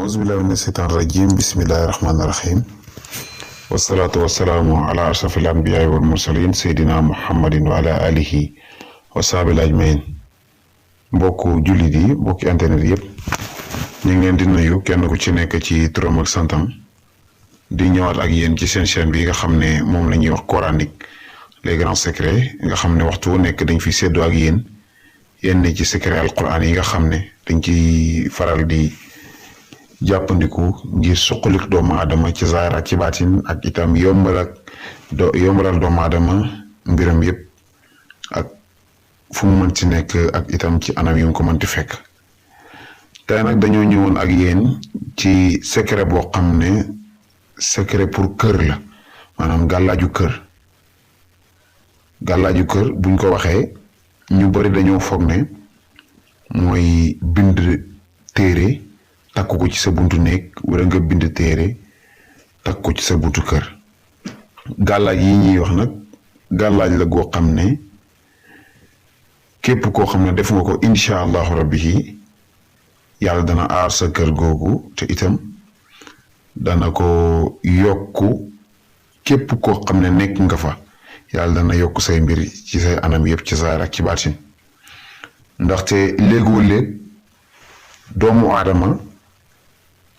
auzu billahi mina shaytaani rajim bismillahi rahmaani rahim wasalaatu wasalaamu ala ashrafil anbiyaai wal mursalin seydina muhammadin wa ala alihi wa sahbihi ajmain mbokku jullit yi mbokki internet yëpp ñu ngi leen di nuyu kenn ku ci nekk ci turam ak santam di ñëwaat ak yéen ci seen chaîne bi nga xam ne moom la ñuy wax coranique les grands secrets nga xam ne waxtu wu nekk dañ fi séddoo ak yéen yenn ci secret alquran yi nga xam ne dañ ci faral di jàppandiku ngir suqalik doomu aadama ci zaahir ak ci baatin ak itam yombalal doomu aadama mbiram yëpp ak fu mu mënti nekk ak itam ci anam yu mu ko mënti fekk. tey nag dañoo ñëwoon ak yéen ci secret boo xam ne secret pour kër la maanaam gàllaaju kër buñ ko waxee ñu bari dañoo foog ne mooy bind téere takk ko ci sa buntu néeg wala nga bind téere takk ko ci sa buntu kër. gàllaaj yi ñuy wax nag gàllaaj la goo xam ne képp koo xam ne def nga ko incha allahu rabbi yàlla dana aar sa kër googu te itam dana ko yokku képp koo xam ne nekk nga fa yàlla dana yokk say mbir ci say anam yëpp ci zaahir ak ci baatin ndaxte léegoo léeg doomu aadama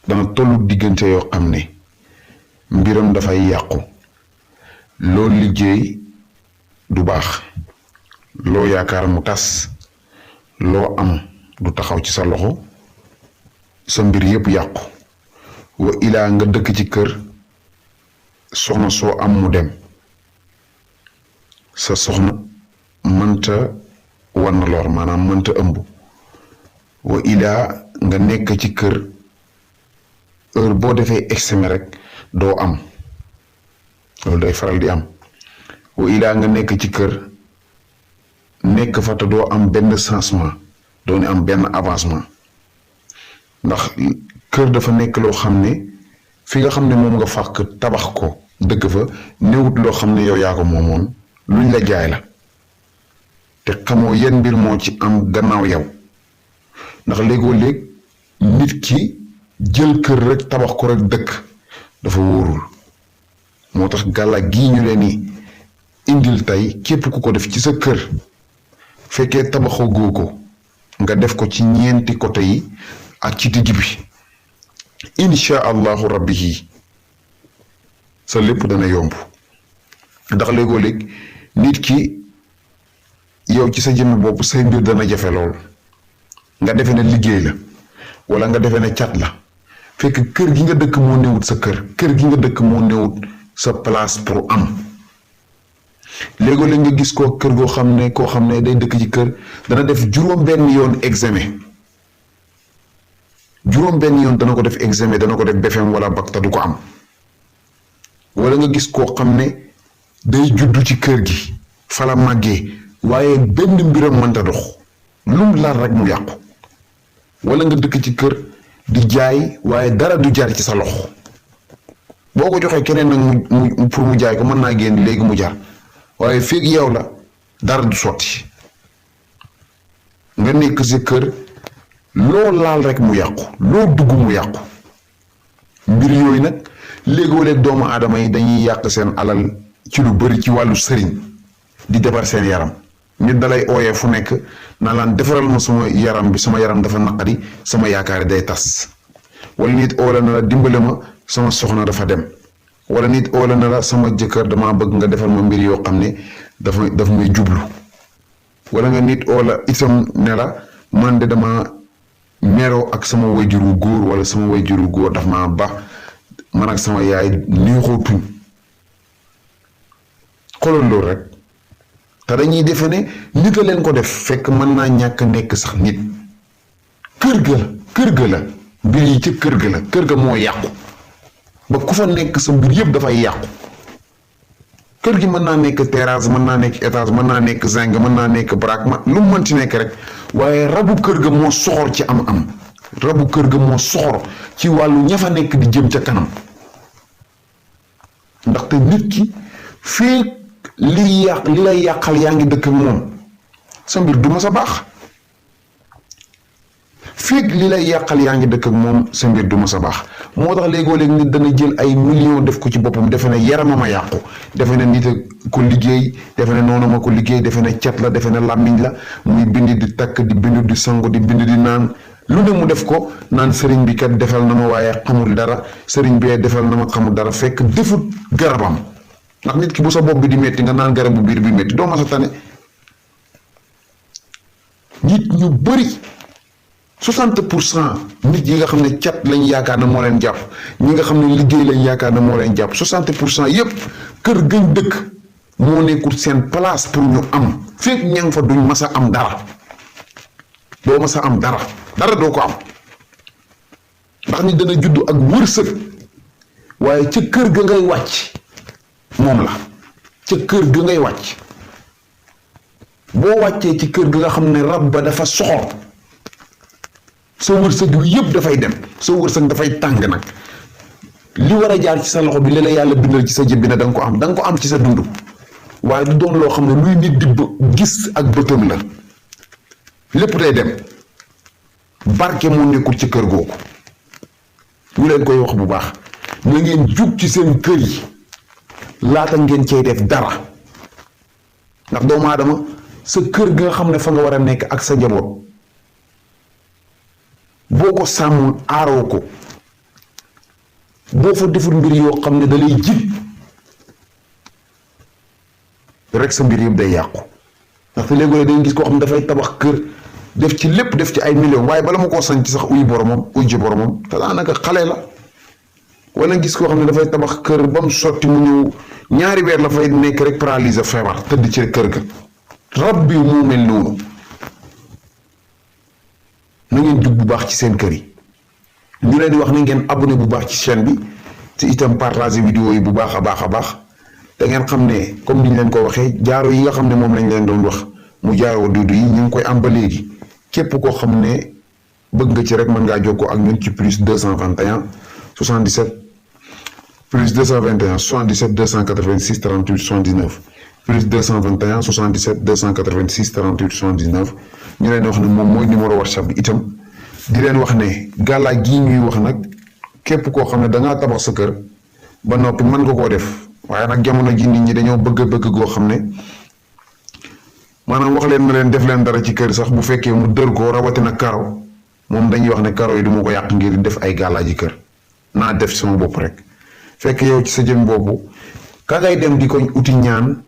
dana tollu diggante yoo xam ne mbiram dafay yàqu loo liggéey du baax loo yaakaar mu tas loo am du taxaw ci sa loxo sa mbir yëpp yàqu wa ilaa nga dëkk ci kër soxna soo am mu dem sa soxna mënta wan lor maanaam mënta ëmb wa ilaa nga nekk ci kër heure boo defee examen rek doo am loolu day faral di am wa ilaa nga nekk ci kër nekk fa te doo am benn changement doo ne am benn avancement ndax kër dafa nekk loo xam ne fi nga xam ne moom nga fàkk tabax ko dëkk fa néewut loo xam ne yow yaa ko moomoon luñ la jaay la te xamoo yenn mbir moo ci am gannaaw yow ndax léegoo léeg nit ki jël kër rek tabax ko rek dëkk dafa wóorul moo tax gàllaaj gii ñu leen ni indil tey képp ku ko def ci sa kër fekkee tabaxoo góo ko nga def ko ci ñeenti côté yi ak ci digg bi incha allahu rabbi yi sa lépp dana yomb ndax léegoo léeg nit ki yow ci sa jëmm bopp say mbir dana jafe lool nga defe ne liggéey la wala nga defe ne cat la fekk kër gi nga dëkk moo newut sa kër gi nga dëkk moo newut sa place pour am léegoo léeg nga gis koo xam ne day dëkk ci kër dana def juróom-benn yoon examen dana ko def examen dana ko def BFEM wala bac te du ko am wala nga gis koo xam ne day juddu ci kër gi fala màggee waaye benn mbiram mënta dox lum laal rek mu yàqu wala nga dëkk ci kër di jaay waaye dara du jar ci sa loxo boo ko joxee keneen nag mu pour mu jaay ko mën naa génn léegi mu jar waaye feeg yow la dara du sotti nga nekk si kër loo laal rek mu yàqu loo dugg mu yàqu mbir yooyu nag léegoo léeg doomu aadama yi dañuy yàq seen alal ci lu bari ci wàllu sëriñ di defar seen yaram nit dalay ooyee fu nekk naa laan defaral ma sama yaram dafa naqari sama yaakaar day tas wala nit oola na la dimbale ma sama soxna dafa dem wala nit oola na la sama jëkkër dama bëgg nga defal ma mbir yoo xam ne daf may jublu wala nga nit oola itam ne la man de dama meroo ak sama wayjuru góor wala sama wayjuru góor daf ma ba man ak sama yaay neexoo tuñ xoolal loolu rek te dañuy defe ne nit a leen ko def fekk mën naa ñàkk nekk sax nit kër ga la mbir yi ca kër ga moo yàqu ba ku fa nekk sa mbir yëpp dafay yàqu kër gi mën naa nekk terrasse mën naa nekk étage mën naa nekk zinc mën naa nekk baraak lu mu mënti nekk rek waaye rabu kër ga moo soxor ci am rabu kër ga moo soxor ci wàllu ña fa nekk di jëm ca kanam ndaxte nit ki fii li lay yàqal yaa ngi dëkk ak moom sa mbir du ma sa baax feeg li lay yàqal yaa ngi dëkk ak moom sa mbir du ma sa baax moo tax léegoo-léeg nit dana jël ay millions def ko ci boppam defe ne yaramam a yàqu defe ne nit a ko liggéey defe ne noonu ma ko liggéey defe ne cat la defe ne làmmiñ la muy bind di takk di bind di sangu di bind di naan lu ne mu def ko naan sëriñ bi kat defal na ma waaye xamul dara sëriñ bi defal na ma xamul dara fekk defut garabam ndax nit ki bu sa bopp bi di métti nga naan garabu biir bi métti doo ma sa tane nit ñu bëri 60% nit yi nga xam ne cat lañ yaakaar ne moo leen jàpp ñi nga xam ne liggéey lañ yaakaar ne moo leen jàpp 60% yépp kër gën dëkk moo nekkul seen place pour ñu am fekk ña fa duñ mas a am dara doo mas a am dara doo ko am ndax nit dana juddu ak wërsëg waaye ca kër ga ngay wàcc moom la ca kër ga ngay wàcc boo wàccee ci kër ga nga xam ne rab ba dafa soxor sa wërsëg bi yëpp dafay dem sa wërsëg dafay tàng nag li war a jaar ci sa loxo bi li la yàlla bindal ci sa jëb bi ne da nga ko am ci sa dund waaye du doon loo xam ne luy nit di gis ak bëtam la lépp day dem barke moo nekkul ci kër googu ñu leen koy wax bu baax na ngeen jug ci seen kër yi laata ngeen cay def dara ndax doomu aadama sa kër ga nga xam ne fa nga war a nekk ak sa njaboot boo ko sàmmul aaroo ko boo fa deful mbir yoo xam ne da lay jig rek sa mbir yëpp day yàqu ndaxte léegi dañuy gis koo xam ne dafay tabax kër def ci lépp def ci ay millions waaye bala ma koo sañ ci sax uy ji boromam te daanaka xale la wala gis koo xam ne dafay tabax kër ba mu sotti mu ñëw ñaari weer la fay nekk rek paralysé feebar tëdd ci kër ga rab bi moo mel noonu na ngeen jug bu baax ci seen kër yi ñu leen di wax na ngeen abonné bu baax ci chaîne bi te itam partager vidéo yi bu baax a baax da ngeen xam ne comme niñ leen ko waxee jaaro yi nga xam ne moom lañ leen doon wax mu jaaroo duudu yi ñu ngi koy am ba léegi képp koo xam ne bëgg nga ci rek mën ngaa jokkoo ak ñun ci plus 221 77 plus 221 77 286 38 79 plus 221 77 286 38 79 ñu leen wax ne moom mooy numéro WhatsApp bi itam di leen wax ne gàllaaj gii ñuy wax nag képp koo xam ne da ngaa tabax sa kër ba noppi mën nga koo def waaye nag jamono ji nit ñi dañoo bëgg goo xam ne maanaam wax leen na leen def leen dara ci kër sax bu fekkee mu dër ko rawatina karo moom dañuy wax ne karo yi du ma ko yàq ngir def ay gàllaaji kër naa def sama bopp rek fekk yow ci sa jëm boobu ka ngay dem di ko uti ñaan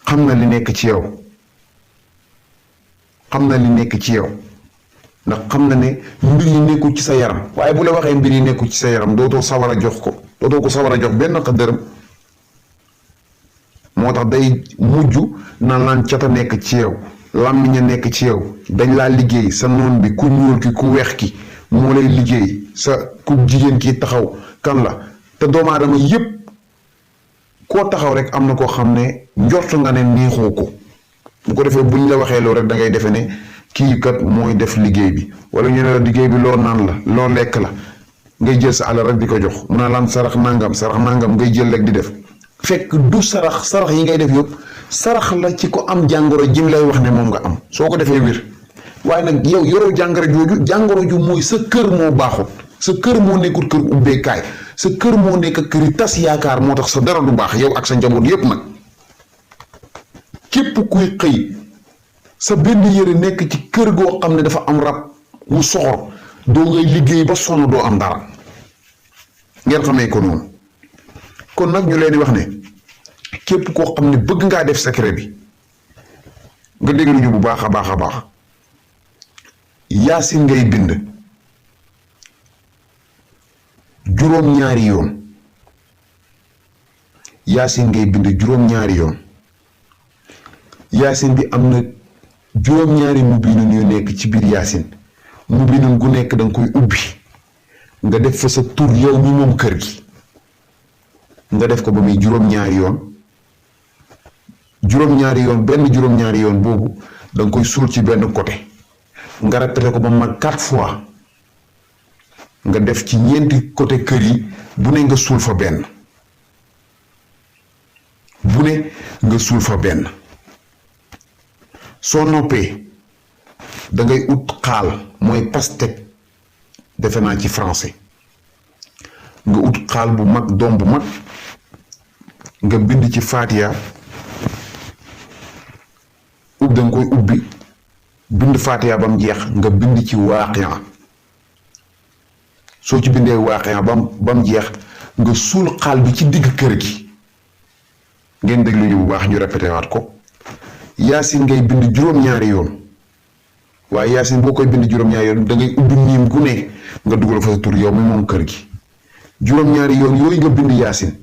xam na li nekk ci yow ndax xam na ne mbir yi nekkul ci sa yaram waaye bu la waxee mbir yi nekkul ci sa yaram dootoo sawar a jox ko dootoo ko sawar a jox benn dërëm moo tax day mujj naan cata nekk ci yow làmmiñ a nekk ci yow dañ laa liggéey sa noon bi ku ñuul ki ku weex ki moo lay liggéey sa ku jigéen ki taxaw kan la te doomu aadama yépp koo taxaw rek am na koo xam ne njort nga ne neexoo ko bu ko defee buñ la waxee loolu rek da ngay defe ne kii kat mooy def liggéey bi wala ñu ne la liggéey bi loo naan la loo lekk la ngay jël sa alal rek di ko jox mu naa laan sarax nangam ngay jël rek di def fekk du sarax yi ngay def yëpp sarax la ci ko am jàngoro jim lay wax ne moom nga am soo ko defee wér waaye nag yow yoroo jàngoro ju mooy sa kër moo baaxut sa kër moo nekkul kër ubbeekaay sa kër moo nekk këri tas yaakaar moo tax sa dara du baax yow ak sa njaboot yépp nag képp kuy xëy sa benn yére nekk ci kër goo xam ne dafa am rab wu soxor doo ngay liggéey ba sonn doo am dara ngeen xamee ko noonu kon nag ñu leen di wax ne képp koo xam ne bëgg ngaa def secret bi nga déglu ñu bu baax a baax yaasin ngay bind juróom-ñaari yoon yaasin ngay bind juróom-ñaari yoon yaasin bi am na juróom-ñaari mubinun yu nekk ci biir yaasin mubinun gu nekk danga koy ubbi nga def fa sa tur yow mi moom kër gi nga def ko ba muy juróom-ñaari yoon benn juróom-ñaari yoon boobu danga koy suul ci benn côté nga répété ko ba mag 4 fois nga def ci ñeenti côté kër yi bu ne nga suul fa benn soo noppee da ngay ut xaal mooy pastèque defe naa ci français nga ut xaal bu mag doom bu mag nga bind ci Fatiha da nga koy ubbi bind Fatiha ba mu jeex nga bind ci Waaqiya soo ci bindee Waaqiya ba mu jeex nga suul xaal bi ci digg kër gi ngeen déglu ñu bu baax ñu répété waat ko yaasin ngay bind juróom-ñaari yoon waaye yaasin boo koy bind juróom-ñaari yoon da ngay ubbi miim gu ne nga dugal fa sa tur yow mi moom kër gi juróom-ñaari yoon yooyu nga bind yaasin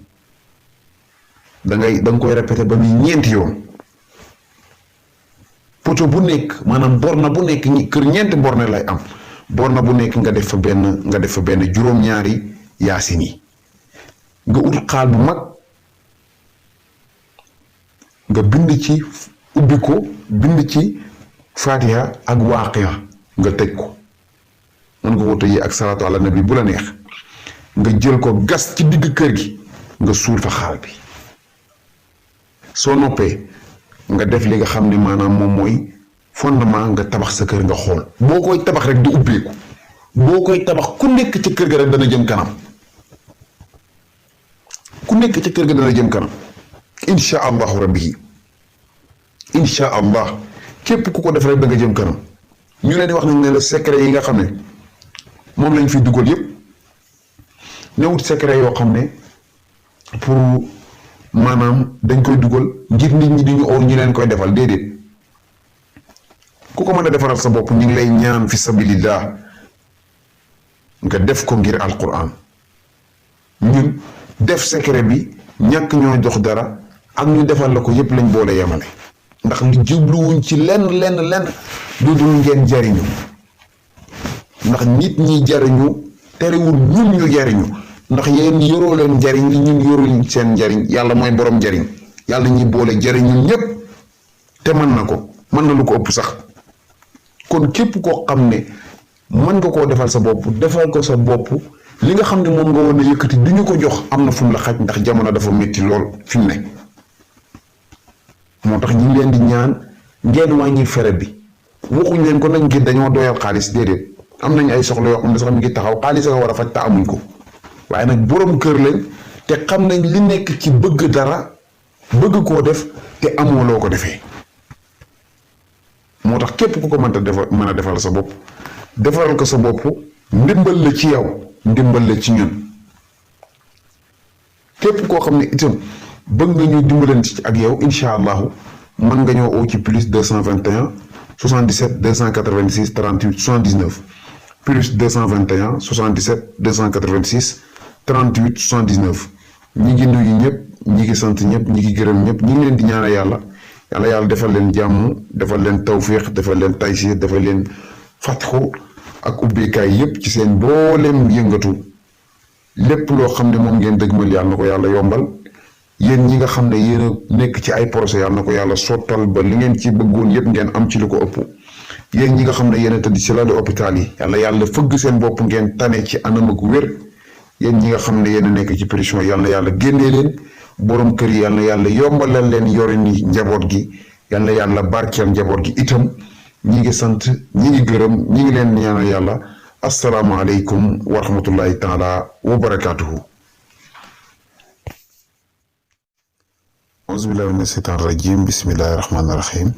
da nga koy répété ba muy ñeenti yoon poto bu nekk maanaam borna bu nekk kër ñeenti borne lay am borna bu nekk nga def fa benn juróom-ñaari yaasin yi nga ut xaal bu mag nga bind ci ubbi ko bind ci Fatiha ak Waaqiya nga tëj ko mën nga ko tëjee ak salaatu ala nabi bu la neex nga jël ko gas ci digg kër gi nga suul fa xaal bi soo noppee nga def li nga xam ne maanaam moom mooy fondement nga tabax sa kër nga xool boo koy tabax rek du ubbeeku boo koy tabax ku nekk ci kër ga rek dana jëm kanam ku nekk ci kër ga dana jëm kanam incha allahu rabbi incha allah képp ku ko def rek da nga jëm kanam ñu leen di wax nañ ne la secret yi nga xam ne moom lañ fi dugal yépp newut secret yoo xam ne pour maanaam dañ koy dugal ngir nit ñi di ñu oo ñu leen koy defal déedéet ku ko mën a defaral sa bopp ñu ngi lay ñaan fi sabilillah nga def ko ngir alquran ñun def secret bi ñàkk ñoo jox dara ak ñu defal la ko yépp lañ boole yemale ndax li jubluwuñ ci lenn lu dul ngeen jariñu ndax nit ñi jariñu terewul ñun ñu jariñu ndax yéen yoroo leen njariñ li ñun yoruñ seen njariñ yàlla mooy borom njariñ yàlla ñi boole jariñu ñépp te mën na ko mën na lu ko ëpp sax kon képp koo xam ne mën nga koo defal sa bopp defal ko sa bopp li nga xam ne moom nga woon a yëkkati du ñu ko jox am na fu mu la xaj ndax jamono dafa métti lool fi mu ne moo tax ñu ngi leen di ñaan ngeen wàññi fere bi waxuñ leen ko nag ngir dañoo doyal xaalis déedéet am nañ ay soxla yoo xam ne sax mi ngi taxaw xaalis nga war a faj te amuñ ko waaye nag borom kër lañ te xam nañ li nekk ci bëgg dara bëgg koo def te amoo loo ko defee moo tax képp ku ko mën a defal sa bopp defaral ko sa bopp ndimbal la ci yow ndimbal la ci ñun képp koo xam ne itam bëgg nga ñu dimbalante ci ak yow incha allahu mën nga ñëw oo ci plus 221 77 286 38 79 plus 221 77 286 38 79 ñi ngi nuyu ñëpp ñi ngi sant ñëpp ñi ngi gërëm ñëpp ñi ngi leen di ñaanal yàlla defal leen jàmm defal leen tawfiq defal leen taysir defal leen fatxu ak ubbeekaay yépp ci seen booleem yëngatu lépp loo xam ne moom ngeen dëgmal yàlla na ko yàlla yombal yéen ñi nga xam ne yéen a nekk ci ay projet yàlla na ko yàlla sottal ba li ngeen ci bëggoon yépp ngeen am ci lu ko ëpp yéen ñi nga xam ne yéen a tëdd ci lalu hôpital yi yàlla fëgg seen bopp ngeen tane ci anam ak wér yéen ñi nga xam ne yéen a nekk ci prison yàlla génnee leen borom kër yi yàlla yombalal leen yorin yi njaboot gi yàlla barkeel njaboot gi itam ñi ngi sant ñi ngi gërëm ñi ngi leen ñaanal yàlla asalaamaaleykum wa rahmatullahi taala wa barakaatuhu. auzu billahi mina shaytaani rajim bismillahi rahmaani rahim.